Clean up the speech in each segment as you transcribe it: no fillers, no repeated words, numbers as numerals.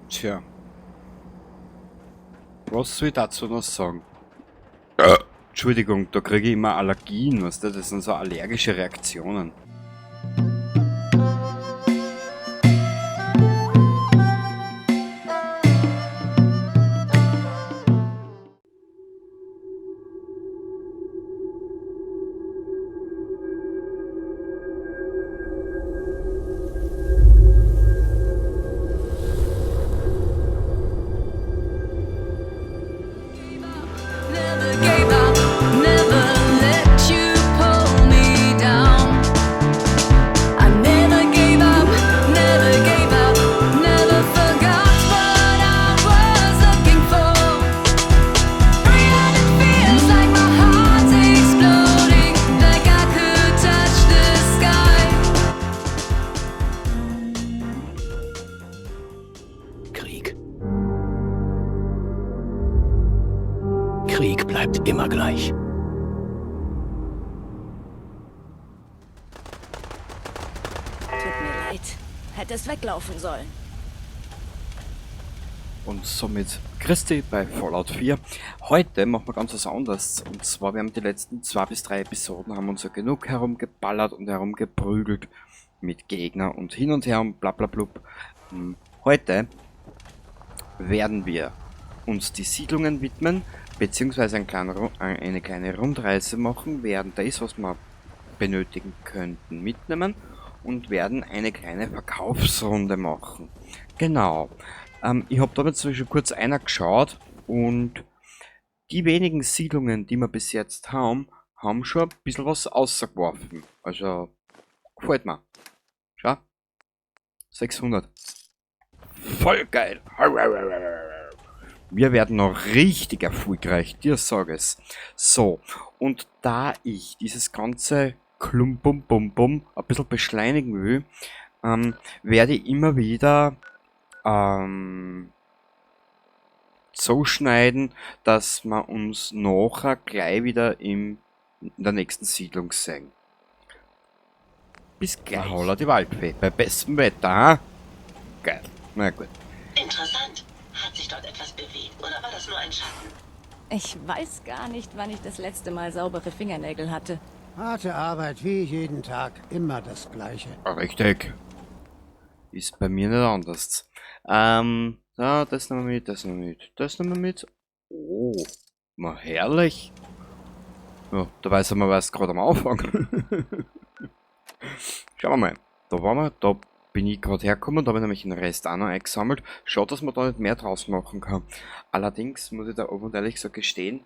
Tja. Was soll ich dazu noch sagen? Entschuldigung, da kriege ich immer Allergien, weißt du? Das sind so allergische Reaktionen. Never gave up, never let you pull me down. I never gave up, never gave up, never forgot what I was looking for. And it feels like my heart's exploding, like I could touch the sky. Krieg. Krieg bleibt immer gleich. Tut mir leid. Hättest weglaufen sollen. Und somit Christi bei Fallout 4. Heute machen wir ganz was anderes. Und zwar, wir haben die letzten 2 bis 3 Episoden haben uns ja genug herumgeballert und herumgeprügelt mit Gegner und hin und her und bla bla blub. Heute werden wir uns die Siedlungen widmen, beziehungsweise eine kleine Rundreise machen, werden das, was wir benötigen könnten, mitnehmen und werden eine kleine Verkaufsrunde machen. Genau. Ich hab da jetzt schon kurz einer geschaut und die wenigen Siedlungen, die wir bis jetzt haben, haben schon ein bisschen was ausgeworfen. Also, gefällt mir. Schau. 600. Voll geil. Wir werden noch richtig erfolgreich, dir sag es. So, und da ich dieses ganze Klum-Bum-Bum-Bum ein bisschen beschleunigen will, werde ich immer wieder so schneiden, dass wir uns nachher gleich wieder in der nächsten Siedlung sehen. Bis gleich. Holla die Waldfee. Bei bestem Wetter, ha? Geil. Na gut. Interessant. Hat sich dort etwas bewegt oder war das nur ein Schatten? Ich weiß gar nicht, wann ich das letzte Mal saubere Fingernägel hatte. Harte Arbeit, wie jeden Tag, immer das Gleiche. Richtig. Ist bei mir nicht anders. Da, das nehmen wir mit, das nehmen wir mit, das nehmen wir mit. Oh, mal herrlich. Ja, da weiß man, was gerade am Anfang. Schauen wir mal. Da waren wir, da bin ich gerade hergekommen, da habe ich nämlich den Rest auch noch eingesammelt. Schaut, dass man da nicht mehr draus machen kann. Allerdings muss ich da offen und ehrlich gesagt gestehen,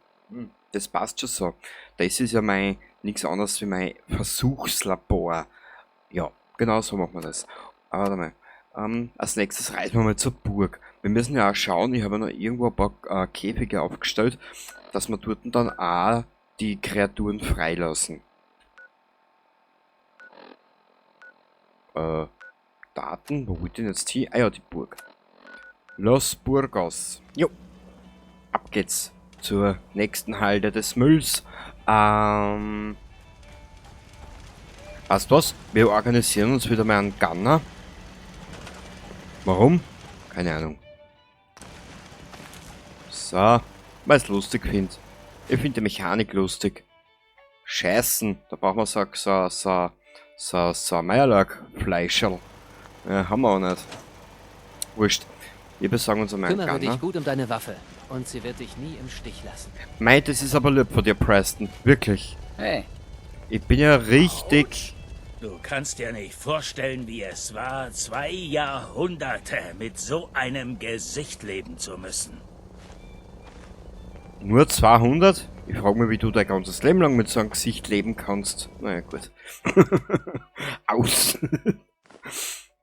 das passt schon so. Das ist ja nichts anderes wie mein Versuchslabor. Ja, genau so machen wir das. Aber warte mal. Als nächstes reisen wir mal zur Burg. Wir müssen ja auch schauen, ich habe ja noch irgendwo ein paar Käfige aufgestellt, dass wir dort dann auch die Kreaturen freilassen. Daten, wo will ich denn jetzt hin? Ah ja, die Burg. Los Burgos. Jo. Ab geht's zur nächsten Halde des Mülls. Weißt du was? Wir organisieren uns wieder mal einen Gunner. Warum? Keine Ahnung. So, weil ich's lustig find. Ich find die Mechanik lustig. Scheißen, da brauchen wir so ein Meierlack-Fleischerl. Ja, haben wir auch nicht. Wurscht. Wir besorgen uns einmal einen Kümmere dich Gunner. gut um deine Waffe und sie wird dich nie im Stich lassen. Mei, das ist aber lieb von dir, Preston. Wirklich. Hey. Ich bin ja richtig... Du kannst dir nicht vorstellen, wie es war, 2 Jahrhunderte mit so einem Gesicht leben zu müssen. Nur 200? Ich frag mich, wie du dein ganzes Leben lang mit so einem Gesicht leben kannst. Naja, gut. Aus.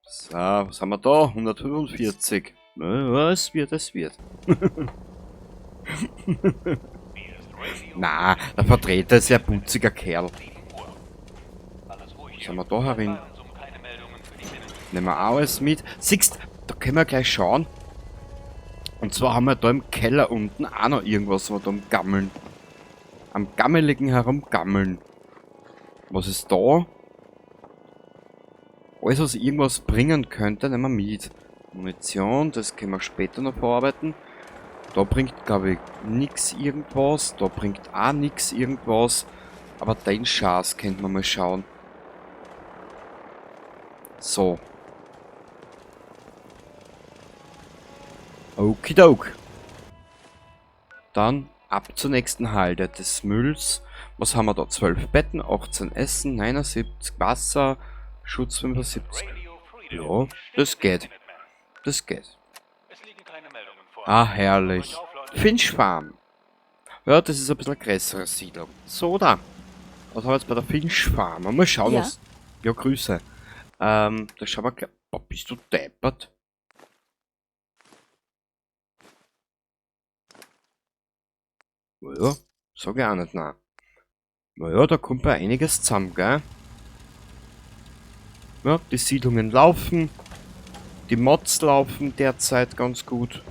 So, was haben wir da? 145. Na, was wird, es wird. Na, der Vertreter ist ja ein putziger Kerl. Was haben wir da herin? Nehmen wir auch alles mit. Siehst, da können wir gleich schauen. Und zwar haben wir da im Keller unten auch noch irgendwas, was wir da am Gammeln. Am Gammeligen herumgammeln. Was ist da? Alles, was irgendwas bringen könnte, nehmen wir mit. Munition, das können wir später noch verarbeiten. Da bringt, glaube ich, nix irgendwas. Da bringt auch nix irgendwas. Aber den Schatz könnte man mal schauen. So. Okidok. Dann ab zur nächsten Halde des Mülls. Was haben wir da? 12 Betten, 18 Essen, 79 Wasser, Schutz 75. Ja, das geht. Das geht. Ah, herrlich. Finch Farm. Ja, das ist ein bisschen größere Siedlung. So, da. Was haben wir jetzt bei der Finch Farm? Mal schauen, Ja. was... Ja, Grüße. Da schauen wir gleich... Boah, bist du deppert? Naja, sag ich auch nicht, nein. Naja, da kommt bei einiges zusammen, gell? Ja, die Siedlungen laufen. Die Mods laufen derzeit ganz gut.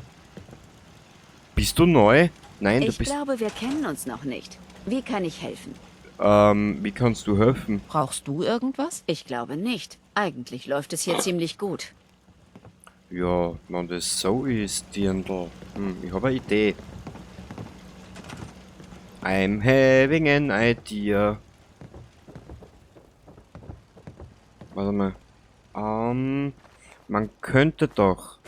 Bist du neu? Nein, du Ich bist... glaube, wir kennen uns noch nicht. Wie kann ich helfen? Wie kannst du helfen? Brauchst du irgendwas? Ich glaube nicht. Eigentlich läuft es hier ziemlich gut. Ja, wenn das so ist, Dirndl. Ich habe eine Idee. I'm having an idea. Warte mal. Man könnte doch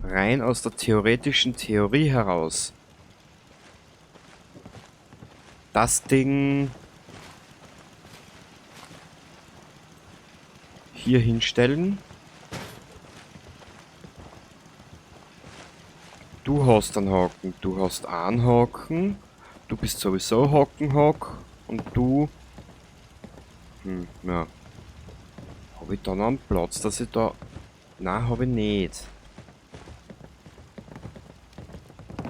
rein aus der theoretischen Theorie heraus das Ding hier hinstellen. Du hast einen Haken, du hast einen Haken, du bist sowieso Hakenhack und du... ja. Hab ich da noch einen Platz, dass ich da... Nein, hab ich nicht.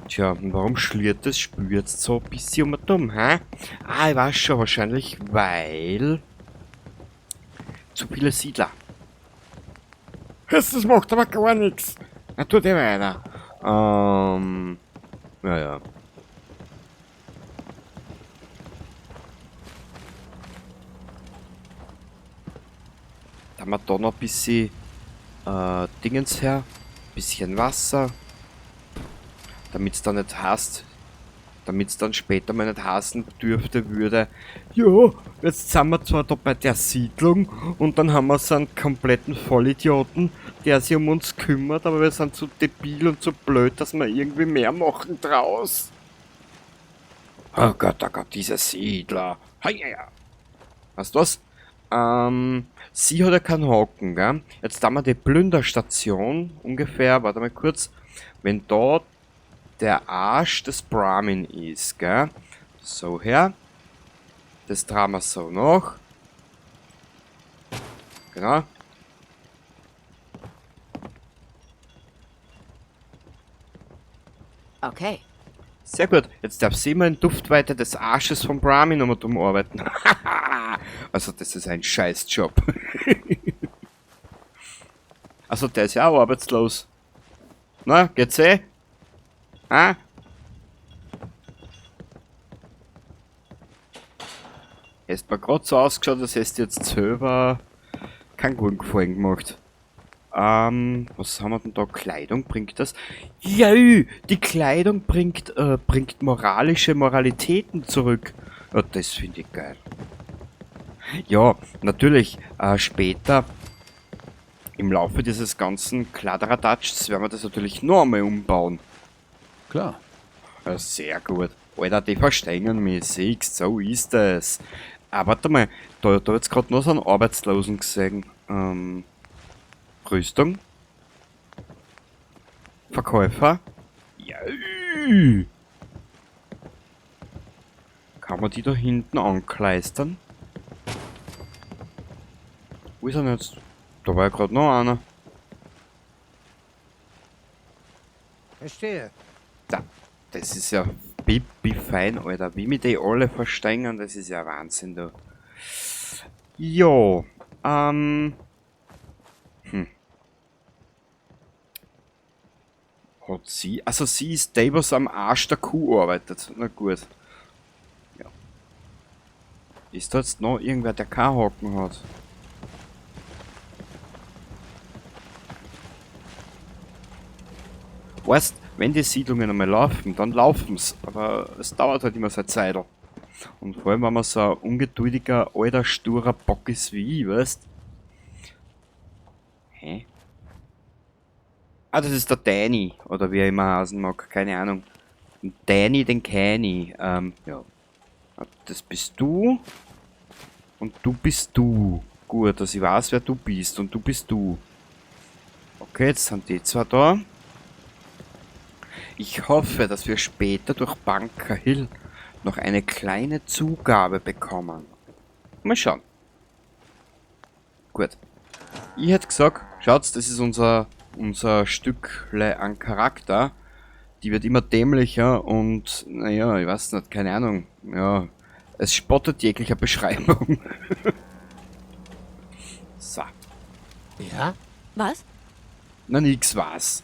Tja, und warum schliert das Spiel jetzt so ein bisschen um dumm, hä? Ah, ich weiß schon, wahrscheinlich, weil... Zu viele Siedler. Das macht aber gar nichts. Na, tut eh weiter. Naja. Da haben wir da noch ein bisschen Dingens her. Bisschen Wasser. Damit's dann nicht hasst. Damit's dann später mal nicht hassen dürfte, würde. Ja, jetzt sind wir zwar da bei der Siedlung und dann haben wir so einen kompletten Vollidioten, der sich um uns kümmert, aber wir sind zu debil und zu blöd, dass wir irgendwie mehr machen draus. Oh Gott, oh Gott, dieser Siedler. Hei, hei, hei. Weißt du was? Sie hat ja keinen Haken, gell? Jetzt haben wir die Plünderstation ungefähr, warte mal kurz, wenn da der Arsch des Brahmin ist, gell? So her. Das tragen wir so noch. Genau. Okay. Sehr gut. Jetzt darf sie mal in Duftweite des Arsches von Brahmin um und um arbeiten. Also das ist ein Scheißjob. Also der ist ja auch arbeitslos. Na, geht's eh? Ah? Hast mir grad so ausgeschaut, als hättest du jetzt selber keinen guten Gefallen gemacht. Was haben wir denn da? Kleidung bringt das? Ja, die Kleidung bringt moralische Moralitäten zurück. Ja, das finde ich geil. Ja, natürlich, später im Laufe dieses ganzen Kladderadatschs werden wir das natürlich noch einmal umbauen. Klar. Ja, sehr gut. Alter, die verstehen mich, siehst, so ist es. Ah, warte mal, da jetzt grad noch so einen Arbeitslosen gesehen. Rüstung. Verkäufer. Ja. Kann man die da hinten ankleistern? Wo ist er denn jetzt? Da war ja grad noch einer. Verstehe. Da, das ist ja pipi fein, Alter. Wie mich die alle verstehen, das ist ja Wahnsinn, du. Jo. Hat sie... Also sie ist die, was am Arsch der Kuh arbeitet. Na gut. Ja. Ist da jetzt noch irgendwer, der keinen Haken hat? Weißt, wenn die Siedlungen einmal laufen, dann laufen's. Aber es dauert halt immer seine Zeit. Und vor allem, wenn man so ein ungeduldiger, alter, sturer Bock ist wie ich, weißt? Hä? Ah, das ist der Danny, oder wie er immer heißen mag, keine Ahnung. Danny, den kenn ich. Ja. Das bist du. Und du bist du. Gut, dass ich weiß, wer du bist. Und du bist du. Okay, jetzt sind die zwei da. Ich hoffe, dass wir später durch Bunker Hill noch eine kleine Zugabe bekommen. Mal schauen. Gut. Ich hätte gesagt, schaut's, das ist unser Stückle an Charakter. Die wird immer dämlicher und, naja, ich weiß nicht, keine Ahnung. Ja, es spottet jeglicher Beschreibung. So. Ja? Was? Na, nix war's.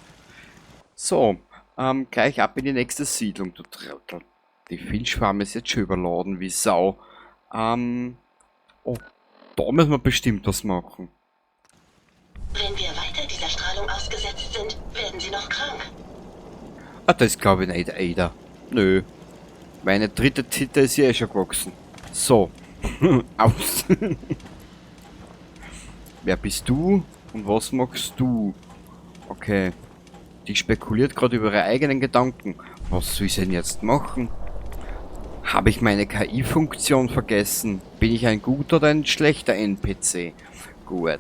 So, gleich ab in die nächste Siedlung, du Trottel. Die Finchfarm ist jetzt schon überladen wie Sau. Oh, da müssen wir bestimmt was machen. Wenn wir weiter dieser Strahlung ausgesetzt sind, werden sie noch krank. Ah, das glaub ich nicht, Ada. Nö. Meine dritte Titte ist ja eh schon gewachsen. So. Aus. Wer bist du und was machst du? Okay. Die spekuliert gerade über ihre eigenen Gedanken. Was soll ich denn jetzt machen? Habe ich meine K I-Funktion vergessen? Bin ich ein guter oder ein schlechter NPC? Gut.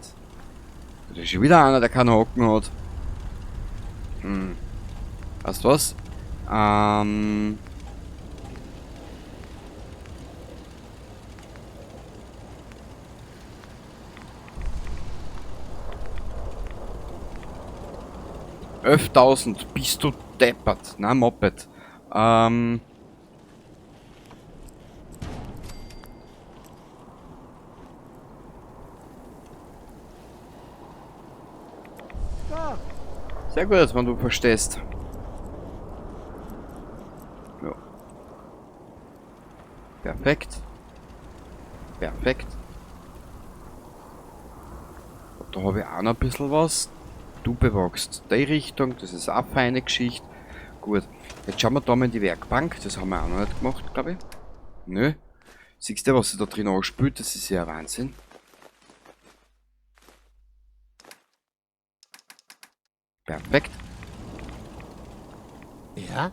Das ist schon wieder einer, der keinen Haken hat. Weißt du was? 11.000, bist du deppert. Na, Moped. Sehr gut, wenn du verstehst. Ja. Perfekt. Perfekt. Da habe ich auch noch ein bisschen was. Du bewachst die Richtung, das ist auch eine feine Geschichte. Gut, jetzt schauen wir da mal in die Werkbank. Das haben wir auch noch nicht gemacht, glaub ich. Nö. Siehst du, was sich da drin anspült? Das ist ja Wahnsinn. Perfekt. Ja?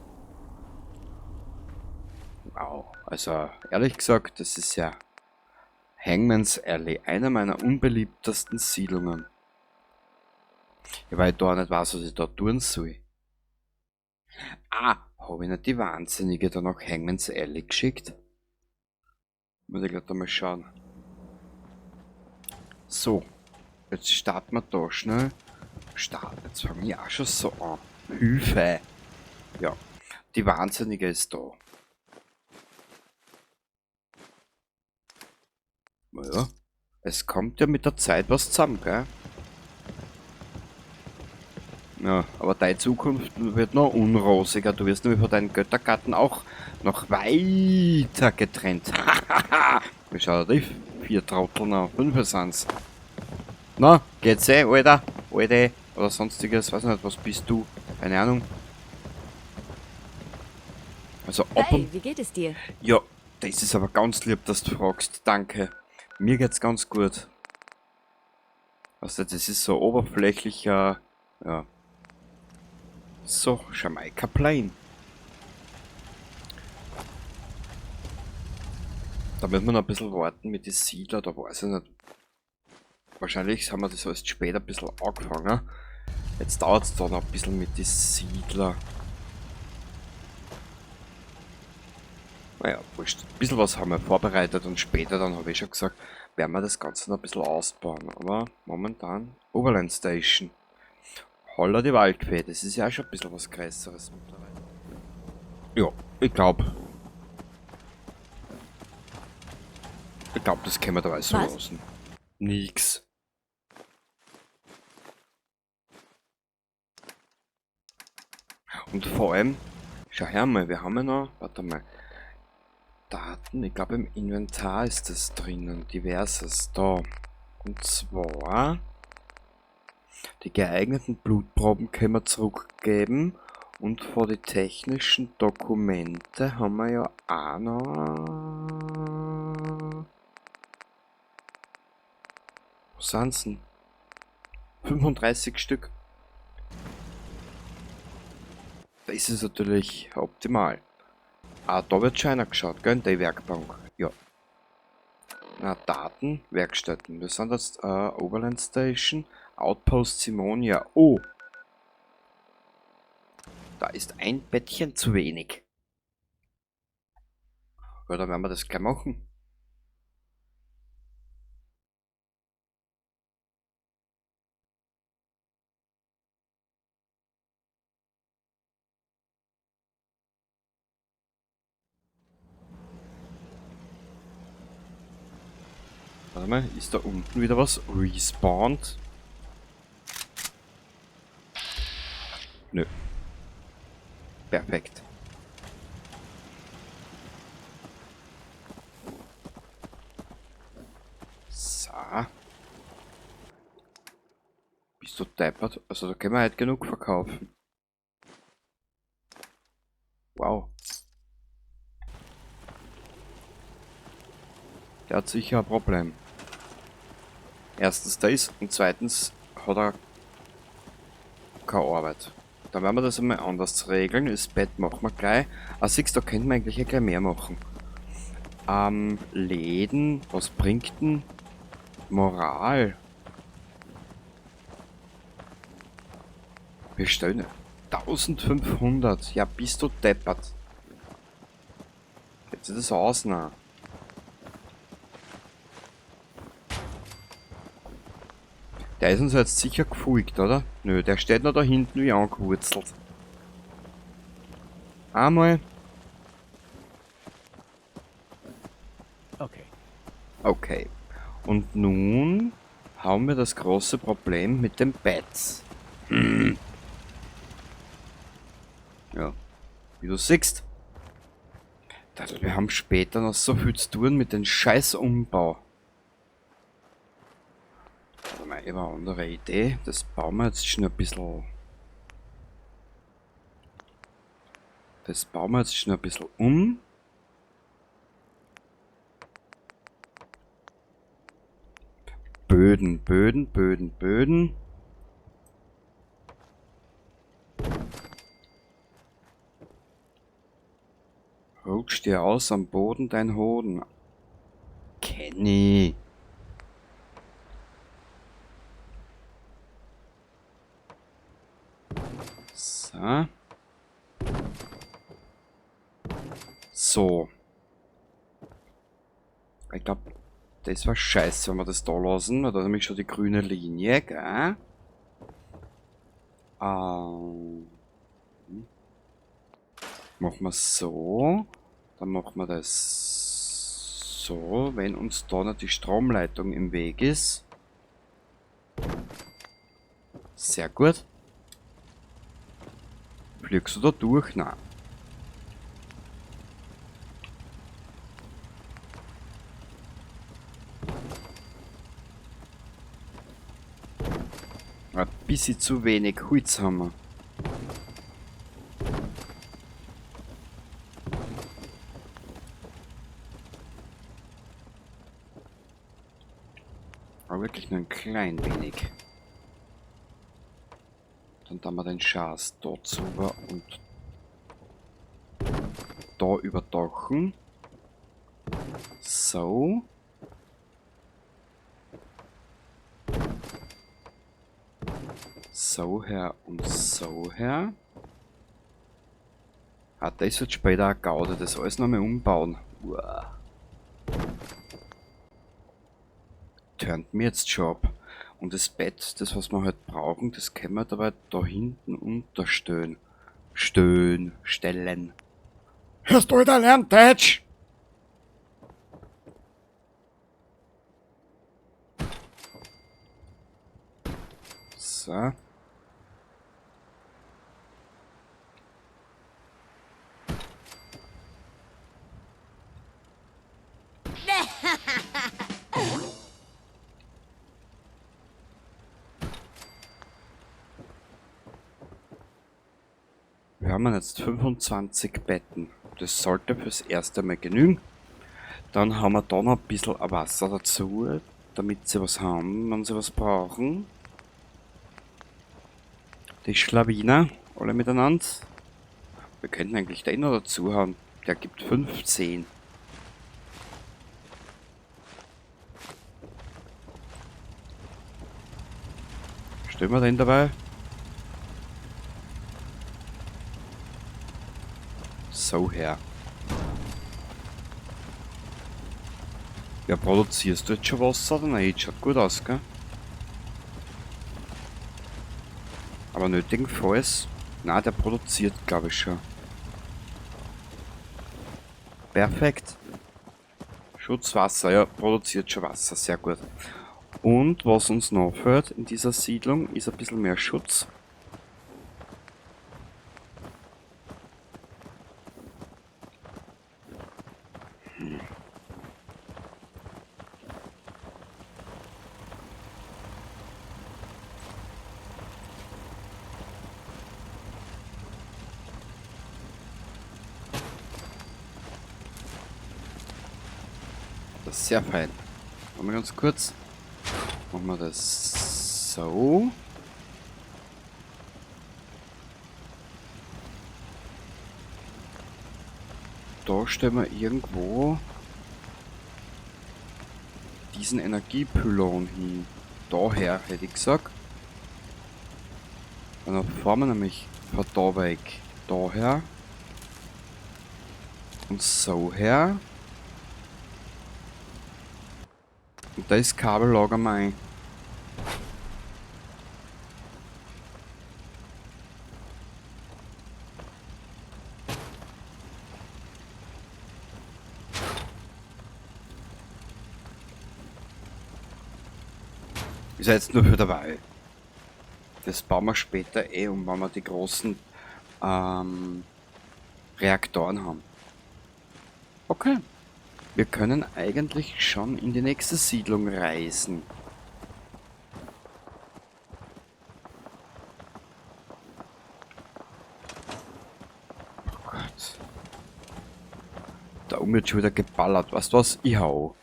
Wow. Also, ehrlich gesagt, das ist ja Hangman's Alley, einer meiner unbeliebtesten Siedlungen. Ja, weil ich da nicht weiß, was ich da tun soll. Ah, hab ich nicht die Wahnsinnige da nach Hangman's Alley geschickt? Muss ich grad mal schauen. So, jetzt starten wir da schnell. Start, jetzt fange ich auch schon so an. Hilfe! Ja, die Wahnsinnige ist da. Naja, es kommt ja mit der Zeit was zusammen, gell? Ja, aber deine Zukunft wird noch unrosiger. Du wirst nämlich von deinen Göttergatten auch noch weiter getrennt. Wie schaut die 4 Trottel noch? 5 sind's. Na, geht's eh, Alter? Alte oder sonstiges, weiß nicht, was bist du? Keine Ahnung. Also ab Hey, und wie geht es dir? Ja, das ist aber ganz lieb, dass du fragst. Danke. Mir geht's ganz gut. Weißt du, das ist so oberflächlicher... Ja. So, Jamaica Plain. Da müssen wir noch ein bisschen warten mit den Siedler, da weiß ich nicht. Wahrscheinlich haben wir das erst später ein bisschen angefangen. Jetzt dauert's da noch ein bisschen mit den Siedler. Naja, wurscht. Ein bisschen was haben wir vorbereitet und später, dann habe ich schon gesagt, werden wir das Ganze noch ein bisschen ausbauen. Aber momentan Oberland Station. Holla die Waldfee, das ist ja auch schon ein bisschen was Größeres mittlerweile. Ja, ich glaub. Ich glaub, das können wir dabei so Was? lassen. Nix. Und vor allem, schau her mal, wir haben ja noch, warte mal, Daten, ich glaub im Inventar ist das drinnen, diverses, da. Und zwar, die geeigneten Blutproben können wir zurückgeben Und vor die technischen Dokumente haben wir ja auch noch... Was sind's denn? 35 Stück. Da ist es natürlich optimal. Ah, da wird schon einer geschaut, gell? In die Werkbank. Ja. Na, Daten, Werkstätten. Wir sind jetzt Oberland Station, Outpost Simonia. Oh! Da ist ein Bettchen zu wenig. Ja, dann werden wir das gleich machen. Warte mal, ist da unten wieder was respawned? Nö. Perfekt. So. Bist du deppert? Also da können wir halt genug verkaufen. Wow. Der hat sicher ein Problem. Erstens das und zweitens hat er keine Arbeit. Dann werden wir das einmal anders regeln. Das Bett machen wir gleich. Ah, siehst du, da könnten wir eigentlich ja gleich mehr machen. Läden, was bringt denn Moral? Wir stellen 1500. Ja, bist du deppert. Geht sich das aus? Nein. Der ist uns jetzt sicher gefolgt, oder? Nö, der steht noch da hinten wie angewurzelt. Einmal. Okay. Okay. Und nun haben wir das große Problem mit dem Bett. Ja. Wie du siehst. Wir haben später noch so viel zu tun mit dem scheiß Umbau. Warte mal, ich habe eine andere Idee. Das bauen wir jetzt schon ein bisschen. Das bauen wir jetzt schon ein bisschen um. Böden, Böden, Böden, Böden. Rutscht dir aus am Boden dein Hoden. Kenny. So. So. Ich glaub, das war scheiße, wenn wir das da lassen. Da ist nämlich schon die grüne Linie, gell? Machen wir so. Dann machen wir das so, wenn uns da noch die Stromleitung im Weg ist. Sehr gut. Fliegst du da durch? Nein. Ein bisschen zu wenig Holz haben wir. Aber wirklich nur ein klein wenig. Dann tun wir den Schaß dort drüber und da überdachen. So. So her und so her. Ah, das wird später auch Gaude, das alles nochmal umbauen. Uah. Turnt mir jetzt schon ab. Und das Bett, das was wir halt brauchen, das können wir dabei da hinten unterstellen. Stöhn, stellen. Hörst du wieder Lerndeutsch? So. Wir haben wir jetzt? 25 Betten. Das sollte fürs erste Mal genügen. Dann haben wir da noch ein bisschen Wasser dazu, damit sie was haben, wenn sie was brauchen. Die Schlawiner, alle miteinander. Wir könnten eigentlich den noch dazu haben. Der gibt 15. Stellen wir den dabei? So her. Ja, produzierst du jetzt schon Wasser oder nicht? Schaut gut aus, gell? Aber nötigenfalls... Na, der produziert, glaube ich schon. Perfekt. Schutzwasser, ja, produziert schon Wasser, sehr gut. Und was uns noch fehlt in dieser Siedlung, ist ein bisschen mehr Schutz. Das ist sehr fein. Machen wir ganz kurz. Machen wir das so. Da stellen wir irgendwo diesen Energiepylon hin. Daher hätte ich gesagt. Und dann fahren wir nämlich von da weg. Daher. Und so her. Und da ist Kabellager mein. Ist ja jetzt nur für dabei. Das bauen wir später eh um, wenn wir die großen Reaktoren haben. Okay. Wir können eigentlich schon in die nächste Siedlung reisen. Oh Gott. Da oben wird schon wieder geballert. Weißt du was? Ich hau.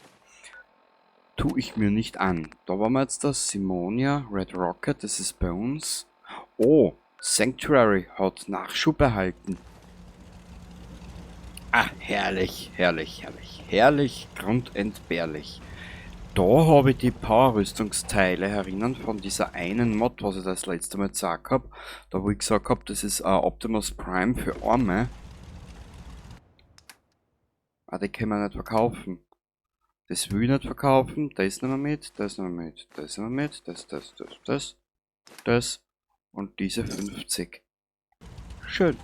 Tu ich mir nicht an. Da waren wir jetzt da. Simonia, Red Rocket, das ist bei uns. Oh, Sanctuary hat Nachschub erhalten. Ah, herrlich, herrlich, herrlich. Herrlich, grundentbehrlich. Da habe ich die Power-Rüstungsteile herinnen von dieser einen Mod, was ich das letzte Mal gesagt hab. Da wo ich gesagt hab, das ist Optimus Prime für Arme. Ah, die können wir nicht verkaufen. Das will ich nicht verkaufen. Das nehmen wir mit, das nehmen wir mit, das nehmen wir mit, das, das, das, das, das und diese 50. Schön.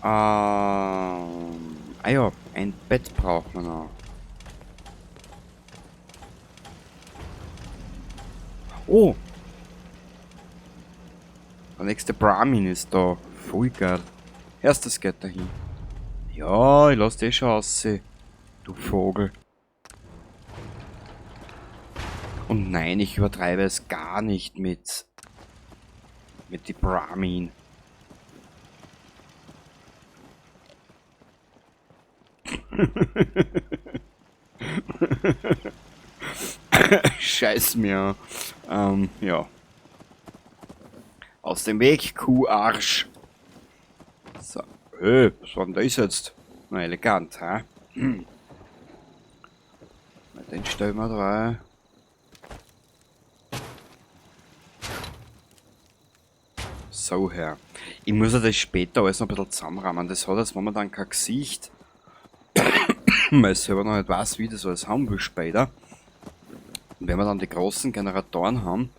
Ah ja, ein Bett braucht man noch. Oh! Der nächste Brahmin ist da. Voll geil. Erstes geht dahin. Ja, ich lass dich schon aussehen. Du Vogel. Und nein, ich übertreibe es gar nicht mit die Brahmin. Scheiß mir. Ja. Aus dem Weg, Kuharsch. So. Hey, was war denn das jetzt? Na, elegant, hä? Na, den stellen wir drei. So, her. Ich muss ja das später alles noch ein bisschen zusammenrahmen. Das hat jetzt momentan kein Gesicht. Weil ich selber noch nicht weiß, wie das alles haben will später. Und wenn wir dann die großen Generatoren haben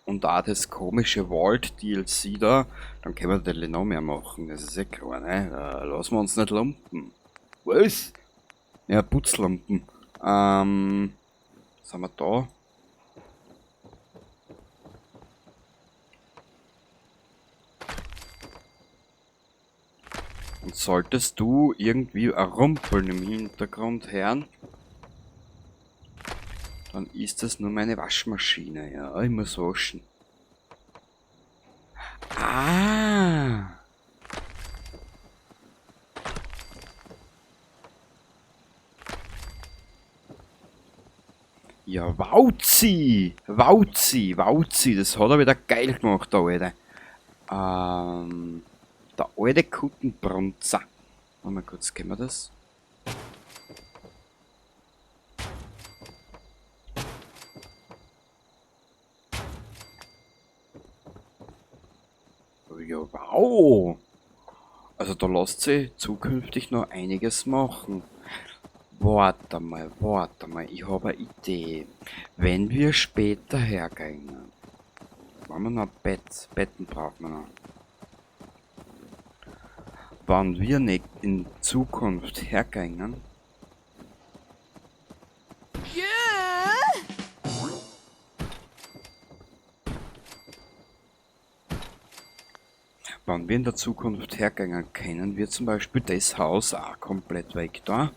und auch das komische Vault DLC da, dann können wir natürlich noch mehr machen. Das ist ja klar, ne? Da lassen wir uns nicht lumpen. Was? Ja, Putzlumpen. Was haben wir da? Und solltest du irgendwie ein Rumpeln im Hintergrund hören, dann ist das nur meine Waschmaschine. Ja, ich muss waschen. Ah! Ja, Wauzi! Wauzi, Wauzi, das hat er wieder geil gemacht, der Alte. Der alte Kuttenbrunzer. Warte mal kurz, kennen wir das? Ja, wow! Also da lässt sich zukünftig noch einiges machen. Warte mal, ich habe eine Idee. Wenn wir später hergehen, wollen wir noch Bett, Betten brauchen wir noch. Wenn wir nicht in Zukunft hergehen, wenn wir in der Zukunft hergehen, können wir zum Beispiel das Haus auch komplett weg da.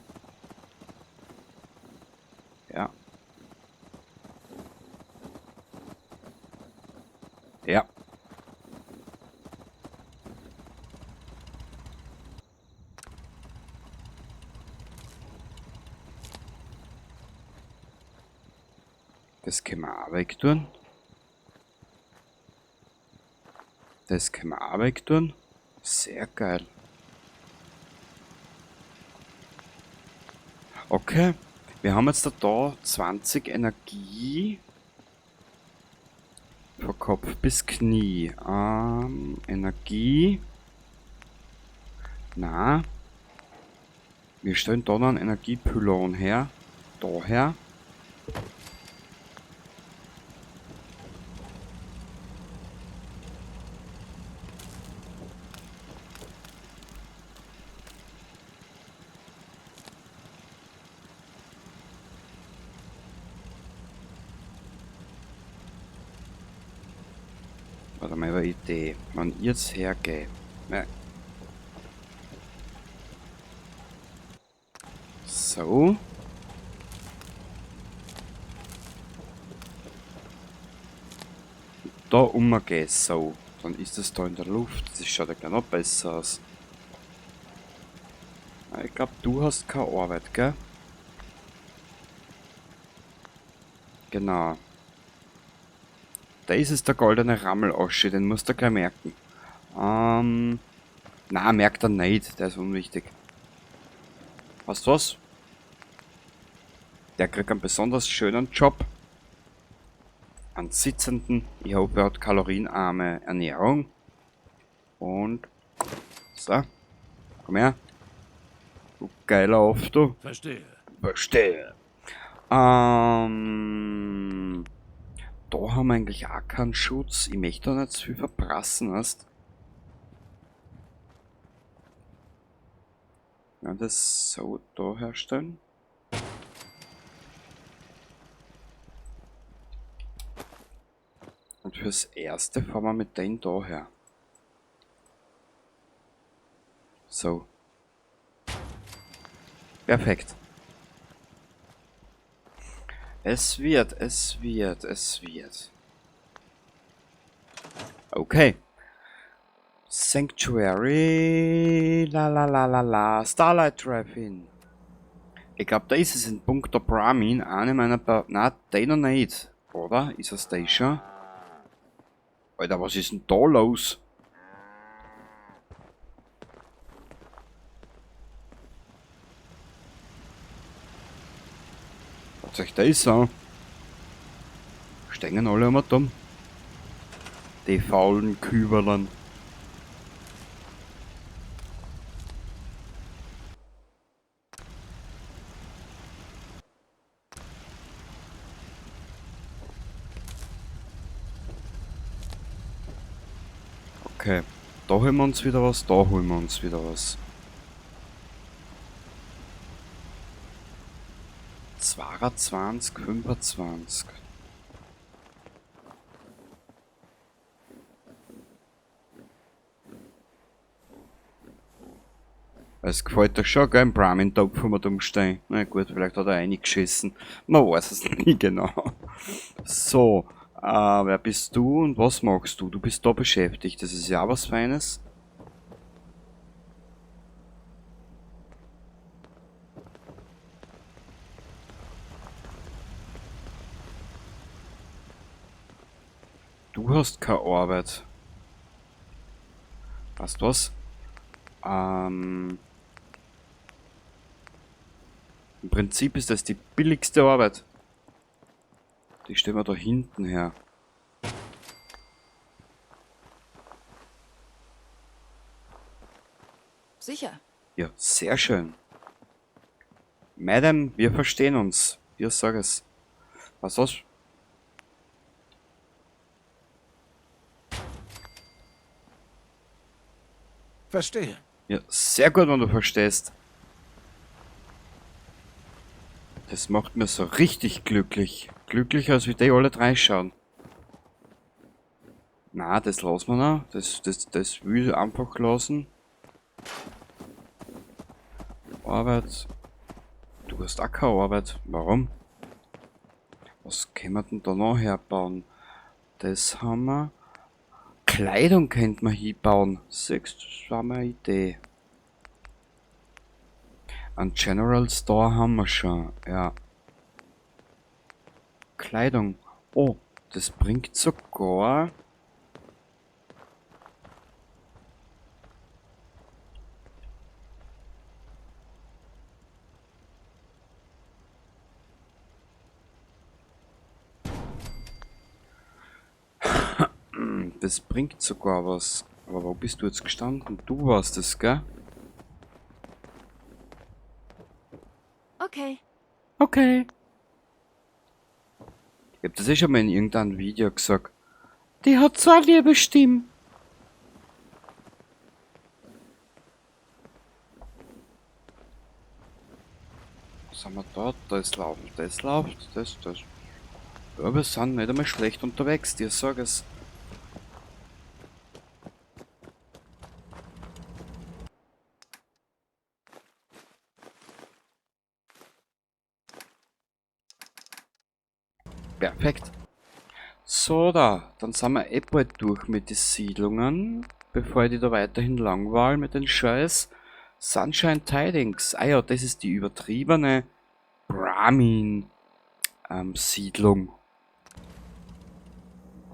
Ja. Ja. Das können wir auch weg tun. Das können wir auch weg tun. Sehr geil. Okay. Wir haben jetzt da 20 Energie. Von Kopf bis Knie. Energie. Na. Wir stellen da noch einen Energiepylon her. Daher. Warte mal, eine Idee. Wenn ich jetzt hergehe. Ne. So. Da umgehe, so. Dann ist es da in der Luft. Das schaut ja gleich noch besser aus. Ich glaub, du hast keine Arbeit, gell? Genau. Da ist es der goldene Rammelasche, den musst du gleich merken. Na, merkt er nicht, der ist unwichtig. Weißt du was? Der kriegt einen besonders schönen Job. Einen sitzenden. Ich hoffe, er hat kalorienarme Ernährung. Und so. Komm her. Du geiler Auf, du. Verstehe. Verstehe. Da haben wir eigentlich auch keinen Schutz. Ich möchte da nicht zu viel verprassen, weißt? Ja, das so da herstellen. Und fürs Erste fahren wir mit denen da her. So. Perfekt. Es wird, es wird, es wird. Okay. Sanctuary. La la la la la. Starlight Drive-In. Ich glaub, da ist es in puncto Brahmin. Eine meiner Pa-, na, den noch nicht. Oder? Ist das da schon? Alter, was ist denn da los? Was euch da ist, so. Stehen alle immer dumm. Die faulen Küberlern. Okay, da holen wir uns wieder was, da holen wir uns wieder was. 22, 25. Es gefällt dir schon, gell, im Brahmin-Topf, wo wir da umstehen. Na gut, vielleicht hat er reingeschissen. Man weiß es nie genau. So, wer bist du und was machst du? Du bist da beschäftigt, das ist ja auch was Feines. Du hast keine Arbeit. Weißt du was? Im Prinzip ist das die billigste Arbeit. Die stellen wir da hinten her. Sicher. Ja, sehr schön. Madam, wir verstehen uns. Ich sag es. Was los? Verstehe. Ja, sehr gut, wenn du verstehst. Das macht mir so richtig glücklich. Glücklicher, als wie die alle drei schauen. Na, das lassen wir noch. Das will ich einfach lassen. Arbeit. Du hast auch keine Arbeit. Warum? Was können wir denn da noch herbauen? Das haben wir. Kleidung könnte man hinbauen. Siehst du, das war meine Idee. Ein General Store haben wir schon. Ja. Kleidung. Oh, das bringt sogar... Das bringt sogar was. Aber wo bist du jetzt gestanden? Du warst es, gell? Okay. Okay. Ich hab das eh schon mal in irgendeinem Video gesagt. Die hat so eine liebe Stimme. Was haben wir da? Das läuft, das läuft, das, das. Ja, wir sind nicht einmal schlecht unterwegs, dir sag es. Perfekt. So, da. Dann sind wir eh bald durch mit den Siedlungen. Bevor ich die da weiterhin langweile mit den Scheiß. Sunshine Tidings. Ah ja, das ist die übertriebene Brahmin- Siedlung.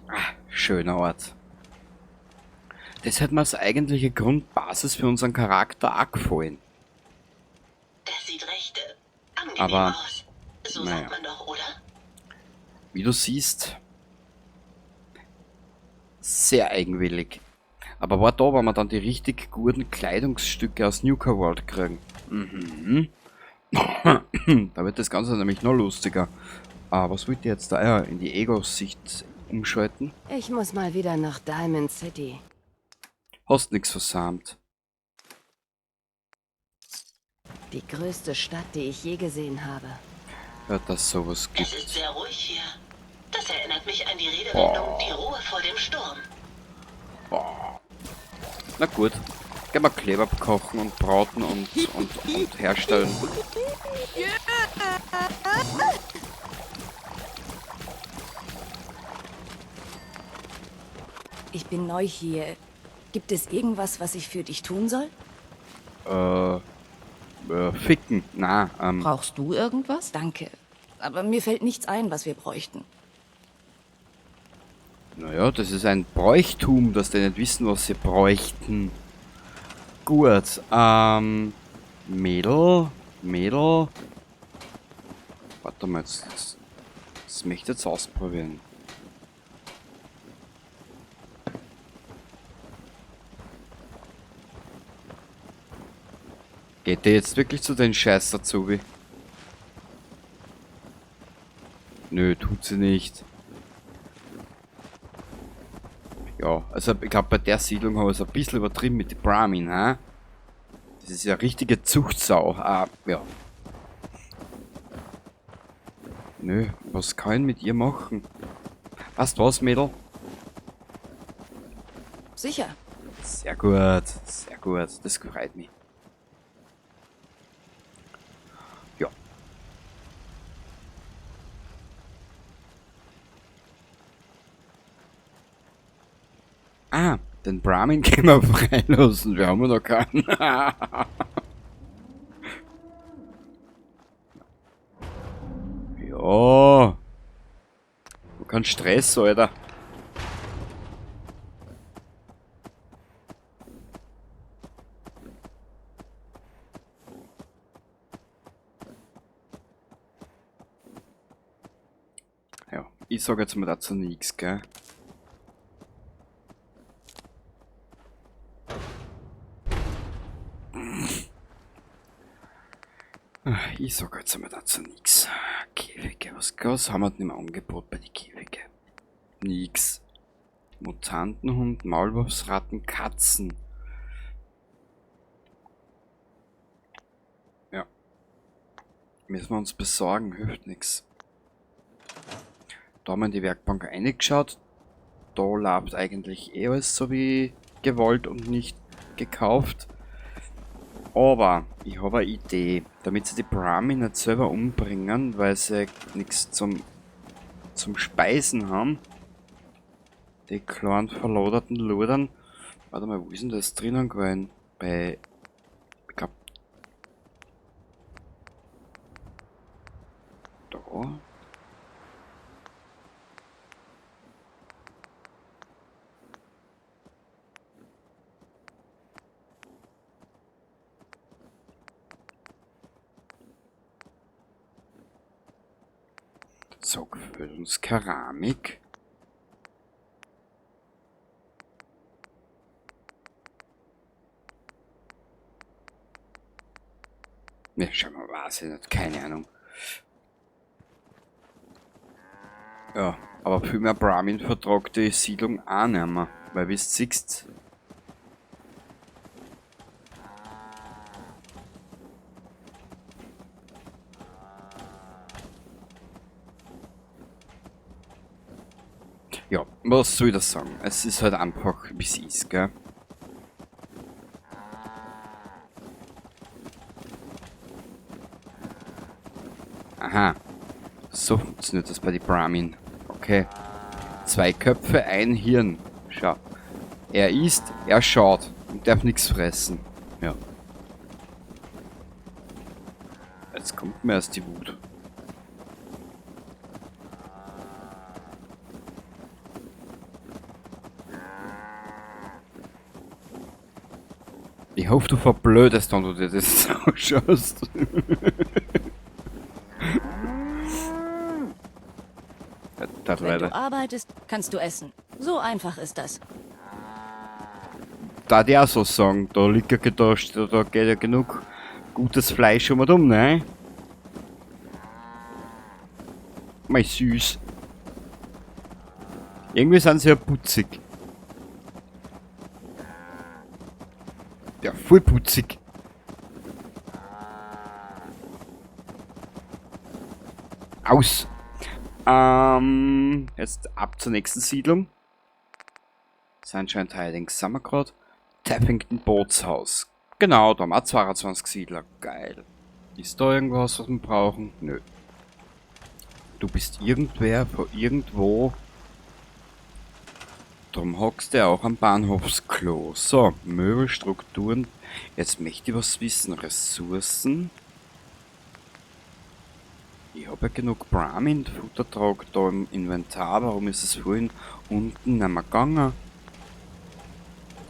Ah, schöner Ort. Das hat mir als eigentliche Grundbasis für unseren Charakter auch gefallen. Das sieht recht angenehm Aber, aus. So naja. sagt man doch, oder? Wie du siehst, sehr eigenwillig. Aber war da, wenn wir dann die richtig guten Kleidungsstücke aus Nuka World kriegen. Da wird das Ganze nämlich noch lustiger. Ah, was wollt ihr jetzt da? Ah, ja, in die Ego-Sicht umschalten. Ich muss mal wieder nach Diamond City. Hast nix versammelt. Die größte Stadt, die ich je gesehen habe. Ja, dass sowas gibt. Es ist sehr ruhig hier. Das erinnert mich an die Redewendung, Oh. die Ruhe vor dem Sturm. Oh. Na gut. Gehen wir Kleber kochen und braten und herstellen. Ich bin neu hier. Gibt es irgendwas, was ich für dich tun soll? Ficken. Na, Brauchst du irgendwas? Danke. Aber mir fällt nichts ein, was wir bräuchten. Naja, das ist ein Bräuchtum, dass die nicht wissen, was sie bräuchten. Gut, Mädel, Mädel. Warte mal, das möchte ich jetzt ausprobieren. Geht der jetzt wirklich zu den Scheiß dazu, wie? Nö, tut sie nicht. Ja, also ich glaub, bei der Siedlung habe ich es ein bisschen übertrieben mit den Brahmin, hä? Das ist ja richtige Zuchtsau. Ah, ja. Nö, was kann ich mit ihr machen? Weißt du was, Mädel? Sicher. Sehr gut, sehr gut. Das freut mich. Ja. Ah, den Brahmin können wir freilassen. Wir haben ja noch keinen. Ja. Du kannst Stress, Alter. Ich sag jetzt mal dazu nichts, gell? Ich sag jetzt mal dazu nichts. Käfige, was haben wir denn im Angebot bei den Käfige? Nix. Mutantenhund, Maulwurfsratten, Katzen. Ja. Müssen wir uns besorgen, hilft nix. Da haben wir in die Werkbank reingeschaut. Da läuft eigentlich eh alles so wie gewollt und nicht gekauft. Aber ich habe eine Idee, damit sie die Brahmin nicht selber umbringen, weil sie nichts zum Speisen haben. Die kleinen verloderten Ludern. Warte mal, wo ist denn das drinnen gewesen? Bei, ich glaub, da. So, für uns Keramik. Ne, schau mal, weiß ich nicht, keine Ahnung. Ja, aber viel mehr Brahmin vertragt die Siedlung auch nicht mehr, weil wie du siehst. Ja, was soll ich das sagen? Es ist halt einfach, wie es ist, gell? Aha. So funktioniert das bei den Brahmin. Okay. 2 Köpfe, ein Hirn. Schau. Er isst, er schaut und darf nichts fressen. Ja. Jetzt kommt mir erst die Wut. Ich hoffe, du verblödest, wenn du dir das anschaust. Das Wenn du leider. arbeitest, kannst du essen. So einfach ist das. Da die auch so sagen, da liegt ja gedacht, da geht ja genug gutes Fleisch um und um, ne? Mei süß. Irgendwie sind sie ja putzig. Ja, voll putzig. Aus. Jetzt ab zur nächsten Siedlung. Sunshine Tidings sind wir grad. Tappington Bootshaus. Genau, da haben wir auch 22 Siedler. Geil. Ist da irgendwas, was wir brauchen? Nö. Du bist irgendwer von irgendwo. Drum hockst du ja auch am Bahnhofsklo. So, Möbelstrukturen. Jetzt möchte ich was wissen. Ressourcen. Ich hab ja genug Brahmin-Futtertrag da im Inventar. Warum ist es vorhin unten nicht mehr gegangen?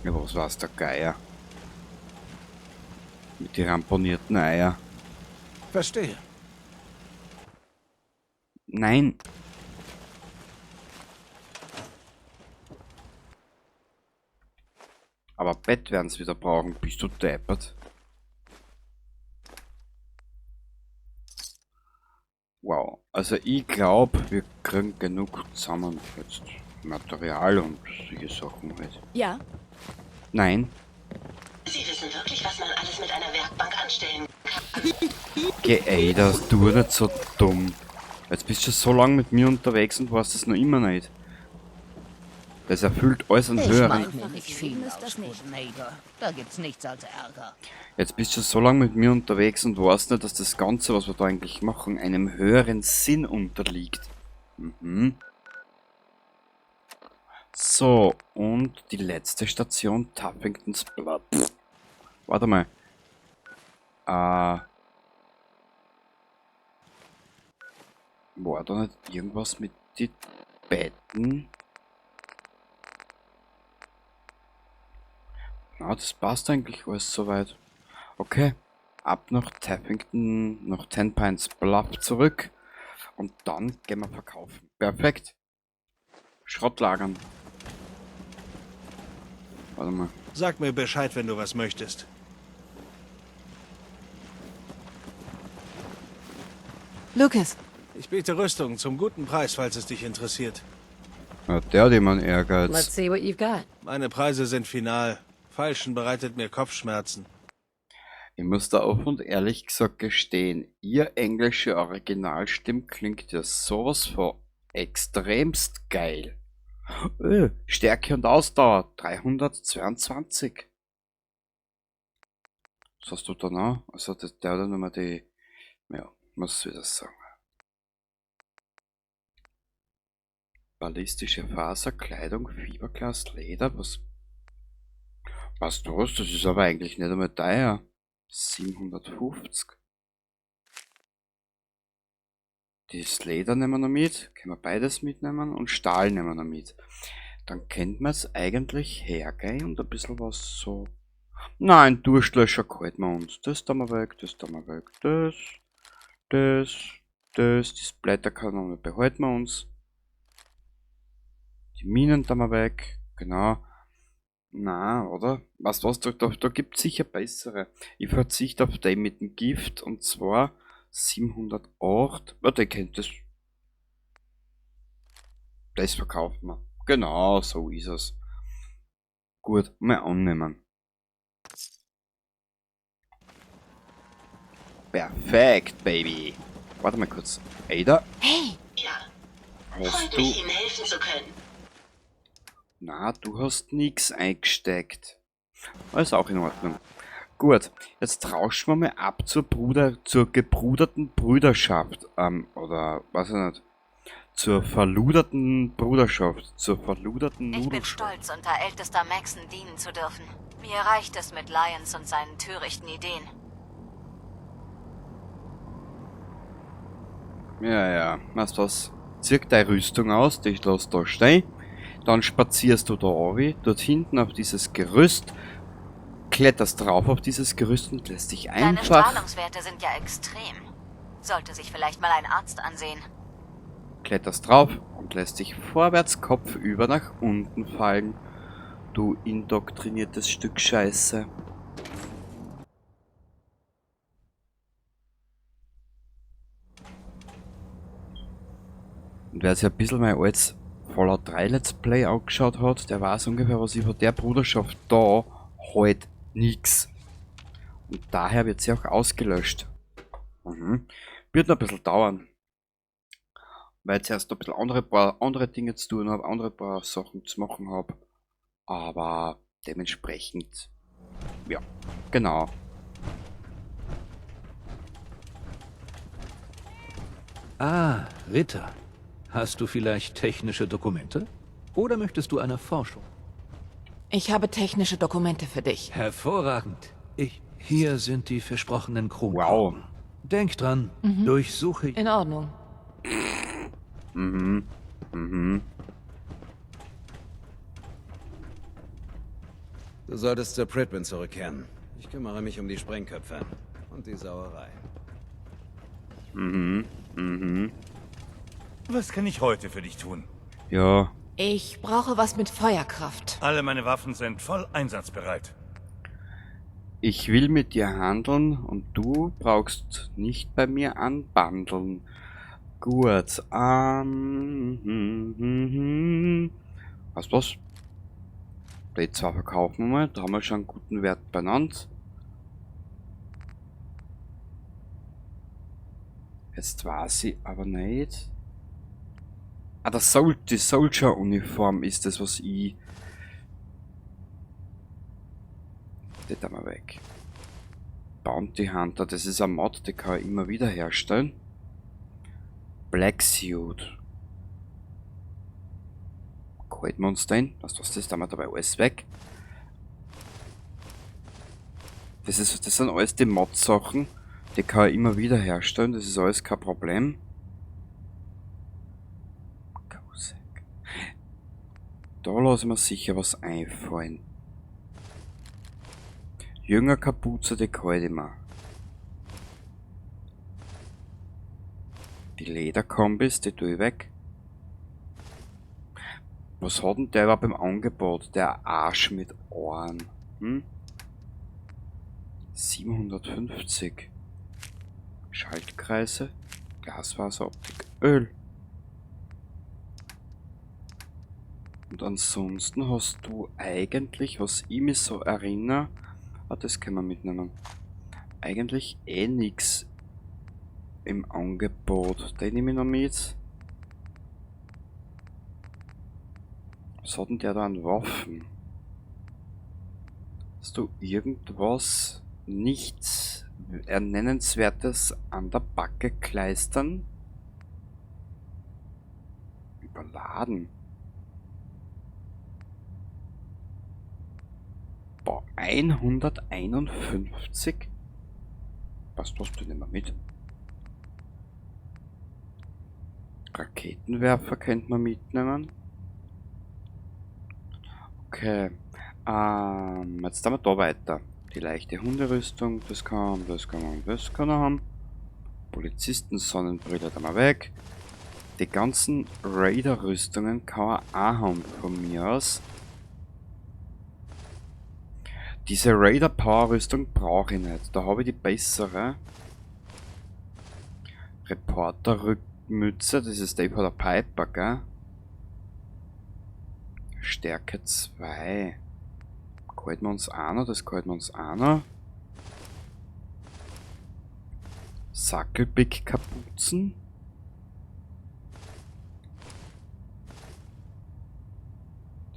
Ja, was war's der Geier? Mit den ramponierten Eier. Verstehe. Nein. Aber Bett werden's wieder brauchen. Bist du deppert? Wow. Also ich glaub, wir kriegen genug zusammen jetzt. Material und solche Sachen halt. Ja. Nein. Sie wissen wirklich, was man alles mit einer Werkbank anstellen kann. Geh, ey, das tu nicht so dumm. Jetzt bist du schon so lange mit mir unterwegs und weißt es noch immer nicht. Das erfüllt alles einen Ich höheren. mach mir nicht viel Ist das aus, nicht. Good Neighbor. Da gibt's nichts als Ärger. Jetzt bist du schon so lange mit mir unterwegs und weißt nicht, dass das Ganze, was wir da eigentlich machen, einem höheren Sinn unterliegt. So, und die letzte Station, Tappingtons Bluff. Warte mal. War da nicht irgendwas mit den Betten? Na, das passt eigentlich alles soweit. Okay, ab nach Tappington, nach Ten Pines Bluff zurück. Und dann gehen wir verkaufen. Perfekt. Schrottlagern. Warte mal. Sag mir Bescheid, wenn du was möchtest. Lucas, Ich biete Rüstung zum guten Preis, falls es dich interessiert. Ja, der hat immer einen Ehrgeiz. let's see what you've got. Meine Preise sind final. Falschen bereitet mir Kopfschmerzen. Ich muss da offen und ehrlich gesagt gestehen, ihr englische Originalstimme klingt ja sowas von extremst geil. Stärke und Ausdauer 322. Was hast du da noch? Also der hat ja nochmal die, ja, muss wieder sagen. Ballistische Faser, Kleidung, Fiberglas, Leder, was? Was das? Das ist aber eigentlich nicht einmal teuer. 750. Das Leder nehmen wir noch mit, können wir beides mitnehmen und Stahl nehmen wir noch mit. Dann könnte man es eigentlich hergehen und ein bisschen was so. Nein, Durstlöscher halten wir uns. Das da mal weg, das da mal weg, das, das, das, die Splatterkanone behalten wir uns. Die Minen da mal weg, genau. Na, oder? Weißt du was, da gibt's sicher bessere. Ich verzichte auf den mit dem Gift und zwar 708. Warte, ihr kennt das. Das verkauft man. Genau, so ist es. Gut, mal annehmen. Perfekt, Baby. Warte mal kurz. Ada? Hey! Ja. Hast Freut du... mich, Ihnen helfen zu können. Na, du hast nix eingesteckt. Ist auch in Ordnung. Gut, jetzt rauschen wir mal ab zur gebruderten Brüderschaft. Oder, weiß ich nicht. Zur verluderten Bruderschaft. Zur verluderten Ich bin Nudelschaft. stolz, unter ältester Maxon dienen zu dürfen. Mir reicht es mit Lyons und seinen törichten Ideen. Ja, ja, weißt du was? Zieh deine Rüstung aus, die lass da stehen. Dann spazierst du da runter, dort hinten auf dieses Gerüst, kletterst drauf auf dieses Gerüst und lässt dich Deine einfach... Strahlungswerte sind ja extrem. Sollte sich vielleicht mal ein Arzt ansehen. Kletterst drauf und lässt dich vorwärts kopfüber nach unten fallen. Du indoktriniertes Stück Scheiße. Und wer sich ein bisschen mein altes Fallout 3 Let's Play angeschaut hat, der weiß ungefähr, was ich von der Bruderschaft da halt nix. Und daher wird sie auch ausgelöscht. Wird noch ein bisschen dauern. Weil ich zuerst noch ein bisschen paar andere Dinge zu tun hab, andere paar Sachen zu machen hab. Aber dementsprechend, ja, genau. Ah, Ritter. Hast du vielleicht technische Dokumente? Oder möchtest du einer Forschung? Ich habe technische Dokumente für dich. Hervorragend. Hier sind die versprochenen Kronkorken. Wow. Denk dran, durchsuche... In Ordnung. Du solltest zur Pridwin zurückkehren. Ich kümmere mich um die Sprengköpfe und die Sauerei. Was kann ich heute für dich tun? Ja. Ich brauche was mit Feuerkraft. Alle meine Waffen sind voll einsatzbereit. Ich will mit dir handeln und du brauchst nicht bei mir anbandeln. Gut. Weißt du was? Die zwei verkaufen wir mal. Da haben wir schon einen guten Wert benannt. Jetzt weiß ich aber nicht. Ah, die Soldier-Uniform ist das, was ich... Die da mal weg. Bounty Hunter, das ist ein Mod, den kann ich immer wieder herstellen. Black Suit. Halten wir uns den? Weißt du was, das da wir dabei alles weg. Das sind alles die Mod-Sachen. Die kann ich immer wieder herstellen, das ist alles kein Problem. Da lasse ich mir sicher was einfallen. Jünger Kapuze, die halte ich mir. Die Lederkombis, die tue ich weg. Was hat denn der überhaupt im Angebot? Der Arsch mit Ohren. Hm? 750. Schaltkreise, Glasfaseroptik, Öl. Und ansonsten hast du eigentlich, was ich mich so erinnere, ah, das können wir mitnehmen, eigentlich eh nix im Angebot. Den nehme ich noch mit. Was hat denn der da an Waffen? Hast du irgendwas nichts Nennenswertes an der Backe kleistern? Überladen. Boah, 151? Passt was, du nehmen wir mit. Raketenwerfer könnte man mitnehmen. Okay. Jetzt haben wir da weiter. Die leichte Hunderüstung, das kann, das kann man, das kann er haben. Polizisten-Sonnenbrille da mal weg. Die ganzen Raider-Rüstungen kann er auch haben von mir aus. Diese Raider-Power-Rüstung brauche ich nicht. Da habe ich die bessere. Reporter-Rückmütze, das ist die von der Piper, gell? Stärke 2. Gehalten wir uns auch noch, das gehalten wir uns auch noch. Sackelpick-Kapuzen.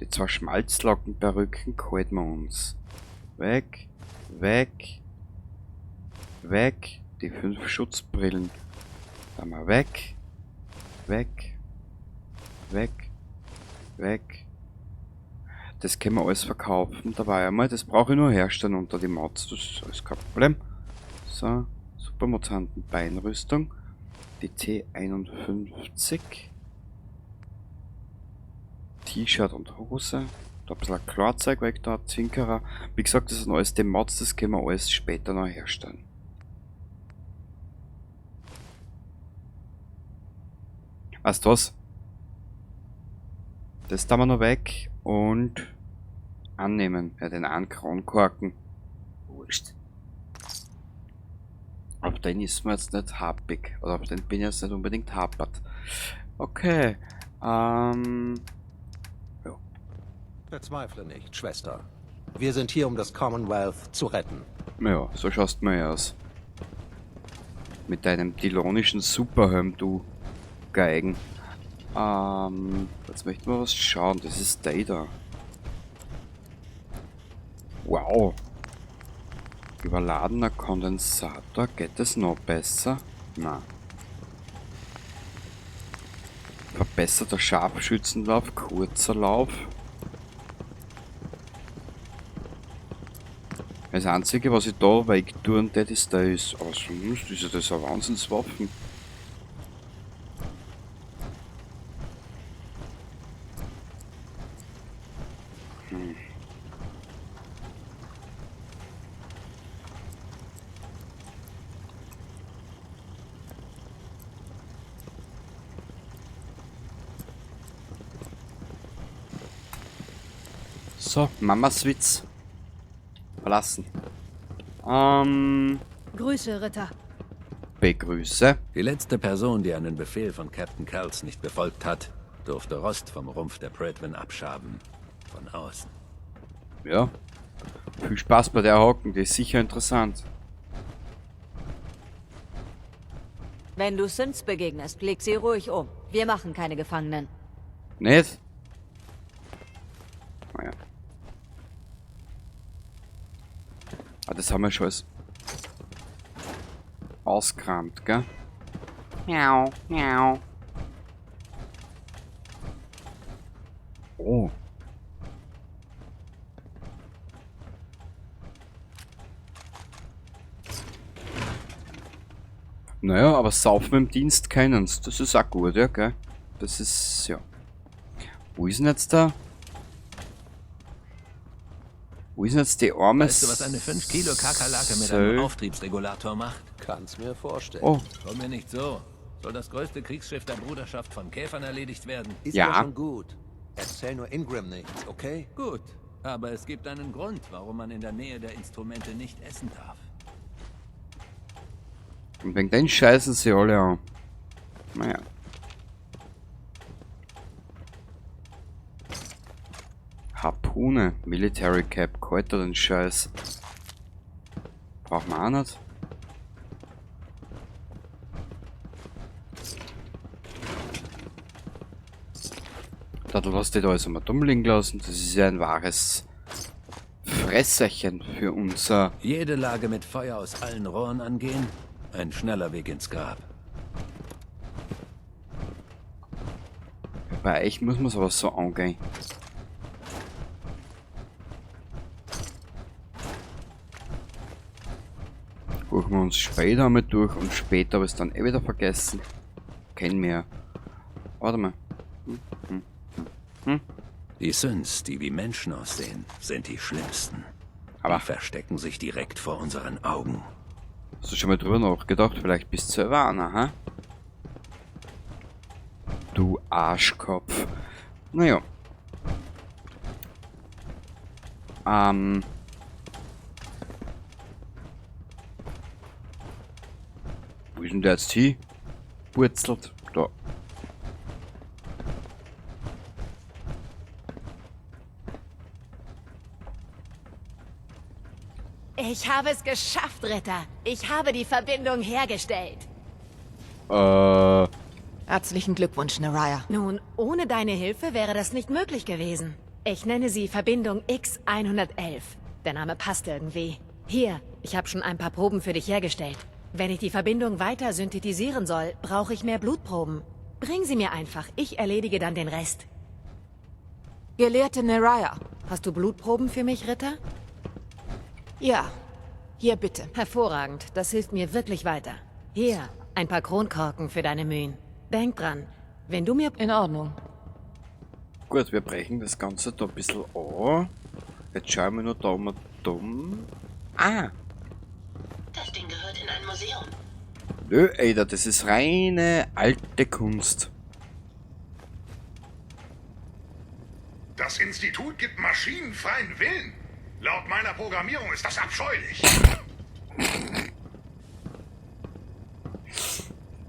Die zwei Schmalzlockenperücken gehalten wir uns. Weg, weg, weg. Die 5 Schutzbrillen. Da mal weg, weg, weg, weg. Das können wir alles verkaufen. Da war ja mal, das brauche ich nur herstellen unter die Mods. Das ist alles kein Problem. So, Supermutanten Beinrüstung. Die T51. T-Shirt und Hose. Da ein bisschen Klarzeug weg da, Zinkerer. Wie gesagt, das sind alles die Mods, das können wir alles später noch herstellen. Weißt du was? Das da wir noch weg und annehmen. Ja, den einen Kronkorken. Wurscht. Auf den ist man jetzt nicht happig. Oder auf den bin ich jetzt nicht unbedingt happert. Okay. Ja. Verzweifle nicht, Schwester. Wir sind hier, um das Commonwealth zu retten. Ja, so schaust du mir aus. Mit deinem dylonischen Superhelm, du Geigen. Jetzt möchten wir was schauen. Das ist der da. Wow. Überladener Kondensator. Geht es noch besser? Na. Verbesserter Scharfschützenlauf, kurzer Lauf. Das Einzige, was ich da wegtun tät, ist das. Aber sonst ist ja das eine Wahnsinnswaffen. So, Mamas Witz. Verlassen. Grüße, Ritter. Begrüße. Die letzte Person, die einen Befehl von Captain Kells nicht befolgt hat, durfte Rost vom Rumpf der Prydwen abschaben. Von außen. Ja. Viel Spaß bei der Hocken, die ist sicher interessant. Wenn du Sims begegnest, leg sie ruhig um. Wir machen keine Gefangenen. Nicht? Naja. Ah, das haben wir schon alles ausgekramt, gell? Miau, miau. Oh. Naja, aber saufen im Dienst kennen's. Das ist auch gut, ja, gell? Das ist, ja. Wo ist denn jetzt da? Wo ist denn jetzt die arme Weißt du, was eine 5 Kilo Kakerlake mit einem Sö- Auftriebsregulator macht? Kann's mir vorstellen. Oh. Komm mir nicht so. Soll das größte Kriegsschiff der Bruderschaft von Käfern erledigt werden? Ist ja schon gut. Erzähl nur Ingram nichts, okay? Gut, aber es gibt einen Grund, warum man in der Nähe der Instrumente nicht essen darf. Und wegen den scheißen sie alle an. Naja. Harpune, Military Cap, Kräuter den Scheiß. Braucht man auch nicht. Da du hast die da alles einmal dumm liegen lassen. Das ist ja ein wahres Fresserchen für unser... Jede Lage mit Feuer aus allen Rohren angehen? Ein schneller Weg ins Grab. Bei euch muss man es aber so angehen. Gucken wir uns später mit durch und später habe ich es dann eh wieder vergessen. Kennen wir. Warte mal. Die Synths, die wie Menschen aussehen, sind die schlimmsten. Aber Die verstecken sich direkt vor unseren Augen. Hast du schon mal drüber nachgedacht? Vielleicht bist du selber einer, ha? Du Arschkopf. Naja. Wo ist denn der jetzt hin? Purzelt. Da. Ich habe es geschafft, Ritter. Ich habe die Verbindung hergestellt. Herzlichen Glückwunsch, Naraya. Nun, ohne deine Hilfe wäre das nicht möglich gewesen. Ich nenne sie Verbindung X111. Der Name passt irgendwie. Hier, ich habe schon ein paar Proben für dich hergestellt. Wenn ich die Verbindung weiter synthetisieren soll, brauche ich mehr Blutproben. Bring sie mir einfach, ich erledige dann den Rest. Gelehrte Naraya. Hast du Blutproben für mich, Ritter? Ja. Hier bitte. Hervorragend, das hilft mir wirklich weiter. Hier, ein paar Kronkorken für deine Mühen. Denk dran, wenn du mir... In Ordnung. Gut, wir brechen das Ganze da ein bisschen an. Jetzt schauen wir nur da mal dumm. Ah! Das Ding gehört in ein Museum. Nö, Alter, das ist reine alte Kunst. Das Institut gibt Maschinen freien Willen. Laut meiner Programmierung ist das abscheulich.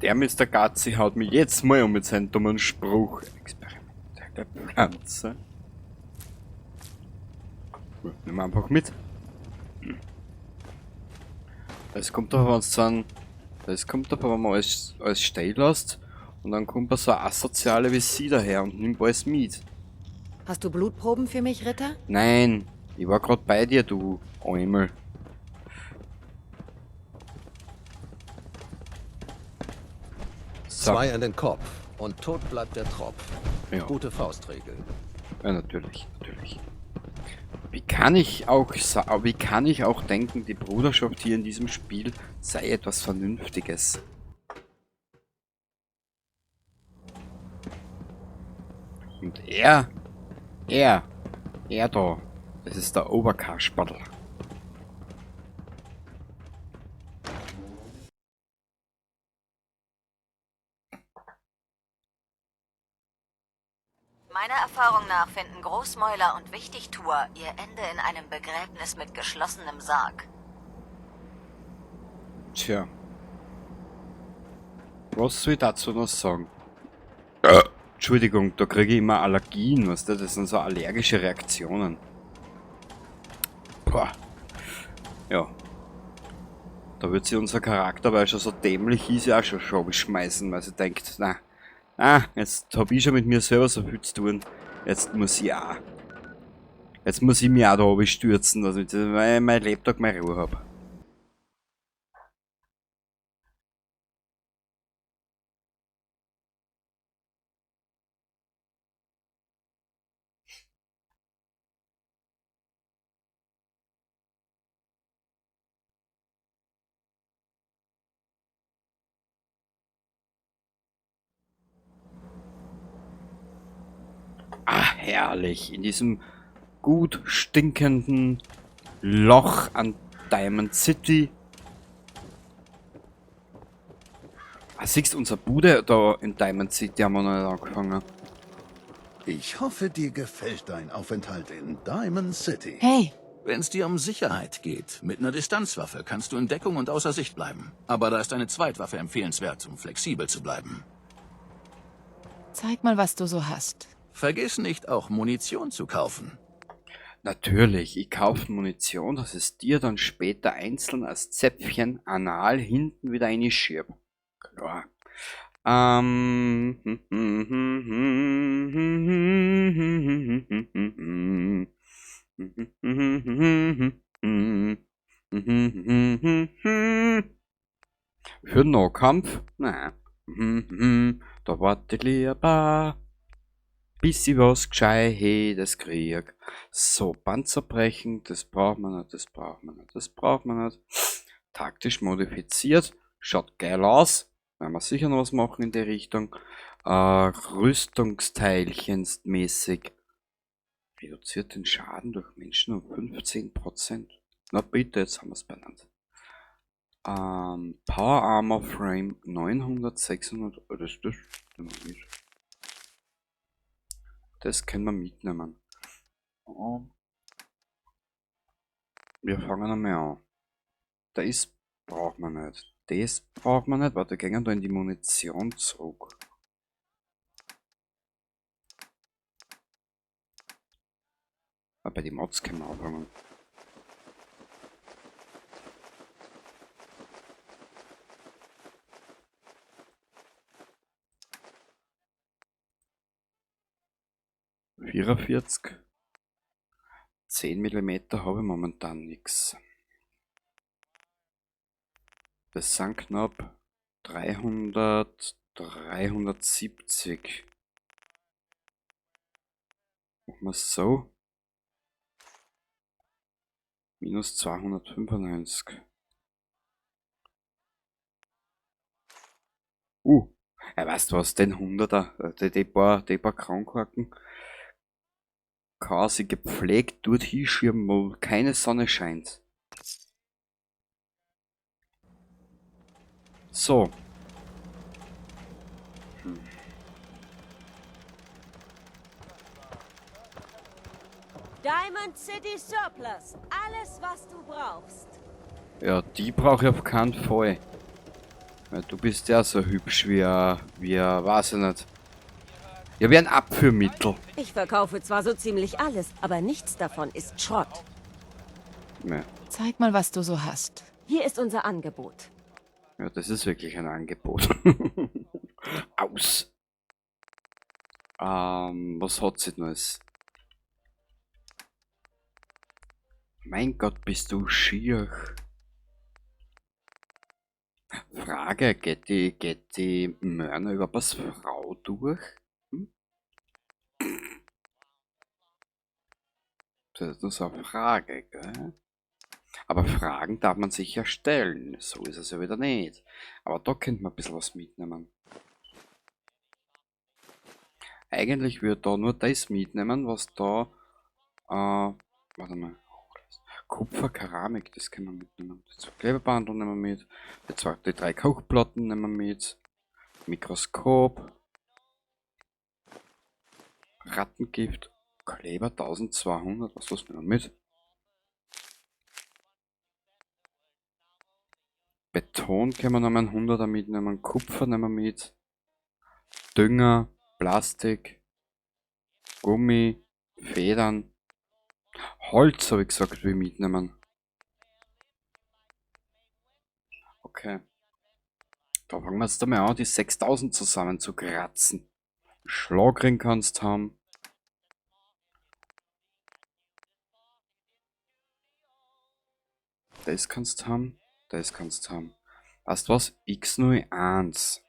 Der Mr. Gazi haut mich jetzt mal um mit seinem dummen Spruch. Experimentelle Pflanze. Gut, nehmen wir einfach mit. Das kommt doch, wenn's dann, das kommt doch, wenn man alles stehen lässt. Und dann kommt so eine Asoziale wie sie daher und nimmt alles mit. Hast du Blutproben für mich, Ritter? Nein, ich war grad bei dir, du Eumel. So. Zwei an den Kopf und tot bleibt der Tropf. Ja. Gute Faustregel. Ja, natürlich, natürlich. Wie kann ich auch wie kann ich auch denken, die Bruderschaft hier in diesem Spiel sei etwas Vernünftiges? Und er da, das ist der Oberkasperl. Meiner Erfahrung nach finden Großmäuler und Wichtigtuer ihr Ende in einem Begräbnis mit geschlossenem Sarg. Tja. Was soll ich dazu noch sagen? Entschuldigung, da kriege ich immer Allergien, weißt du? Das sind so allergische Reaktionen. Boah. Ja. Da wird sich unser Charakter, weil er schon so dämlich ist, ja auch schon schmeißen, weil sie denkt, na, jetzt hab ich schon mit mir selber so viel zu tun. Jetzt muss ich auch. Jetzt muss ich mich auch da oben stürzen, dass ich mein Lebtag meine Ruhe hab. Ah, herrlich. In diesem gut stinkenden Loch an Diamond City. Ah, siehst du, unser Bude da in Diamond City haben wir noch nicht angefangen. Ich hoffe, dir gefällt dein Aufenthalt in Diamond City. Hey. Wenn es dir um Sicherheit geht, mit einer Distanzwaffe kannst du in Deckung und außer Sicht bleiben. Aber da ist eine Zweitwaffe empfehlenswert, um flexibel zu bleiben. Zeig mal, was du so hast. Vergiss nicht, auch Munition zu kaufen. Natürlich, ich kaufe Munition, dass es dir dann später einzeln als Zäpfchen anal hinten wieder reinschieb. Klar. Für den Nahkampf? Nein. Da warte ich lieber, bis ich was Gescheites krieg. So, Panzerbrechen, das braucht man nicht, das braucht man nicht, das braucht man nicht. Taktisch modifiziert, schaut geil aus. Werden wir sicher noch was machen in die Richtung. Rüstungsteilchensmäßig. Reduziert den Schaden durch Menschen um 15%. Na bitte, jetzt haben wir's benannt. Power Armor Frame 900, 600, oh, das nehmen wir mit. Das können wir mitnehmen. Oh. Wir fangen einmal an. Das braucht man nicht. Das braucht man nicht. Warte, wir gehen da in die Munition zurück. Ah, bei den Mods können wir anfangen. 44. 10 Millimeter habe ich momentan nix. Das sind knapp 300, 370. Machen wir es so. Minus 295. Ja, weißt du was, den 100er, die paar Kronkorken quasi gepflegt dort hinschieben, wo keine Sonne scheint. So. Diamond City Surplus. Alles, was du brauchst. Ja, die brauche ich auf keinen Fall. Weil du bist ja so hübsch wie ein, weiß ich nicht. Ja, wie ein Abführmittel. Ich verkaufe zwar so ziemlich alles, aber nichts davon ist Schrott. Nee. Zeig mal, was du so hast. Hier ist unser Angebot. Ja, das ist wirklich ein Angebot. Aus. Was hat sie denn alles? Mein Gott, bist du schier. Frage, geht die Mörner überhaupt als Frau durch? Hm? Das ist nur so eine Frage, gell? Aber Fragen darf man sich ja stellen. So ist es ja wieder nicht. Aber da könnte man ein bisschen was mitnehmen. Eigentlich würde da nur das mitnehmen, was da... warte mal. Kupfer, Keramik, das können wir mitnehmen. Die 2 Klebebandel nehmen wir mit. Die 3 Kochplatten nehmen wir mit. Mikroskop. Rattengift. Kleber 1200. Was lassen wir mit? Beton können wir noch mal einen 100er mitnehmen. Kupfer nehmen wir mit. Dünger, Plastik, Gummi, Federn. Holz, habe ich gesagt, wir mitnehmen. Okay. Da fangen wir jetzt einmal an, die 6000 zusammen zu kratzen. Schlagring kannst haben. Das kannst haben. Das kannst haben. Weißt du was? X01.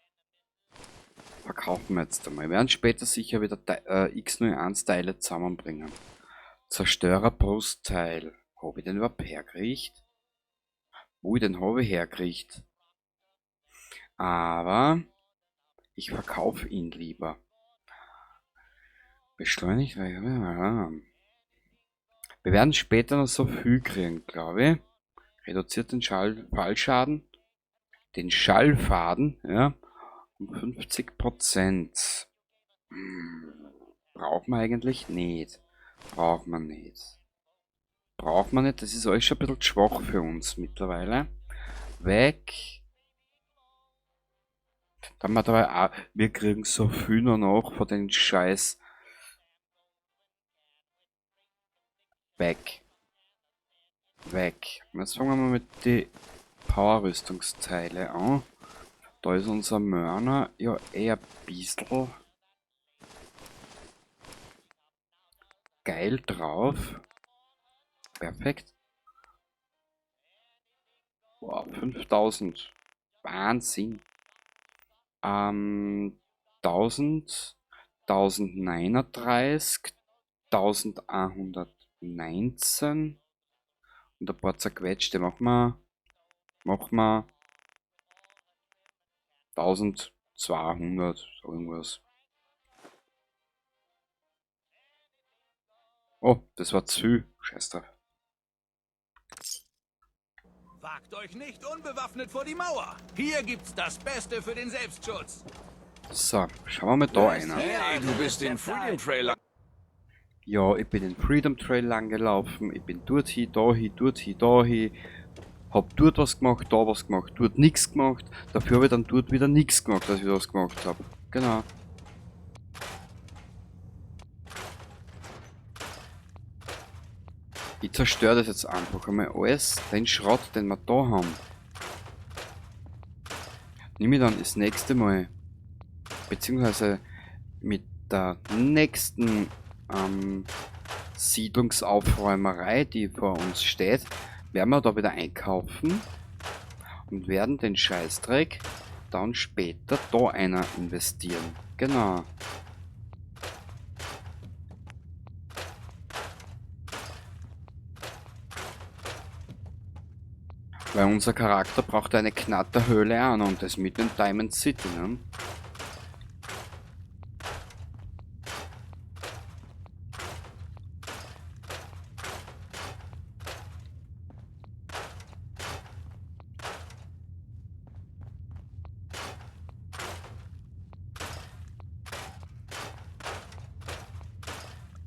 Verkaufen wir jetzt einmal. Wir werden später sicher wieder X01 Teile zusammenbringen. Zerstörerbrustteil. Hab ich den überhaupt hergekriegt? Wo ich den habe ich hergekriegt? Aber ich verkaufe ihn lieber. Beschleunigt. Wir werden später noch so viel kriegen, glaube ich. Reduziert den Fallschaden. Den Schallfaden, ja. Um 50%. Braucht man eigentlich nicht. Braucht man nicht. Braucht man nicht. Das ist alles schon ein bisschen schwach für uns mittlerweile. Weg. Dann wir dabei auch, wir kriegen so viel noch nach von den Scheiß. Weg. Weg. Und jetzt fangen wir mal mit den Power-Rüstungsteile an. Da ist unser Mörner ja eher ein bisschen geil drauf. Perfekt. Boah, 5000. Wahnsinn. 1000, 1039, 1119 und ein paar zerquetschte. Machen wir 1200, so irgendwas. Oh, das war zu viel. Scheiß drauf. Wagt euch nicht unbewaffnet vor die Mauer. Hier gibt's das Beste für den Selbstschutz. So, schauen wir mal da einer. Hey, du bist den Freedom Trail lang. Ja, ich bin den Freedom Trail lang gelaufen. Ich bin dort hin, da hin, dort hin, da hin. Hab dort was gemacht, da was gemacht, dort nix gemacht. Dafür hab ich dann dort wieder nix gemacht, dass ich was gemacht hab. Genau. Ich zerstöre das jetzt einfach einmal alles, den Schrott, den wir da haben. Nehme ich dann das nächste Mal, beziehungsweise mit der nächsten Siedlungsaufräumerei, die vor uns steht, werden wir da wieder einkaufen und werden den Scheißdreck dann später da einer investieren. Genau. Weil unser Charakter braucht eine Knatterhöhle an und das mitten in Diamond City, ne?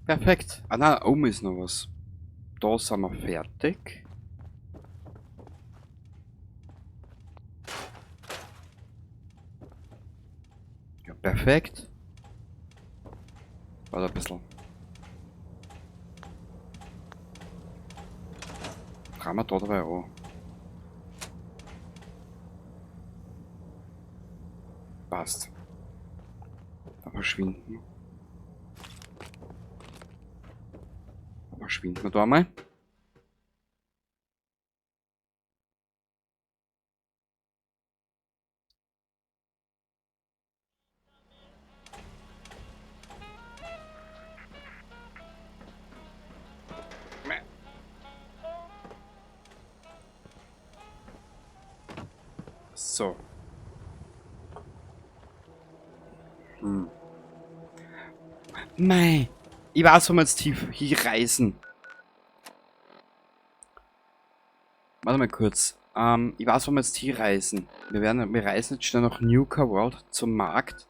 Perfekt. Ah nein, oben ist noch was. Da sind wir fertig. Ja, perfekt. Warte ein bisschen. Drehen wir da dabei an. Passt. Da verschwinden. Verschwinden wir da mal. So. Mei. Ich weiß, wo wir jetzt tief hier reisen. Warte mal kurz. Ich weiß, wo wir jetzt hier reisen. Wir reisen jetzt schnell nach Nuka World zum Markt.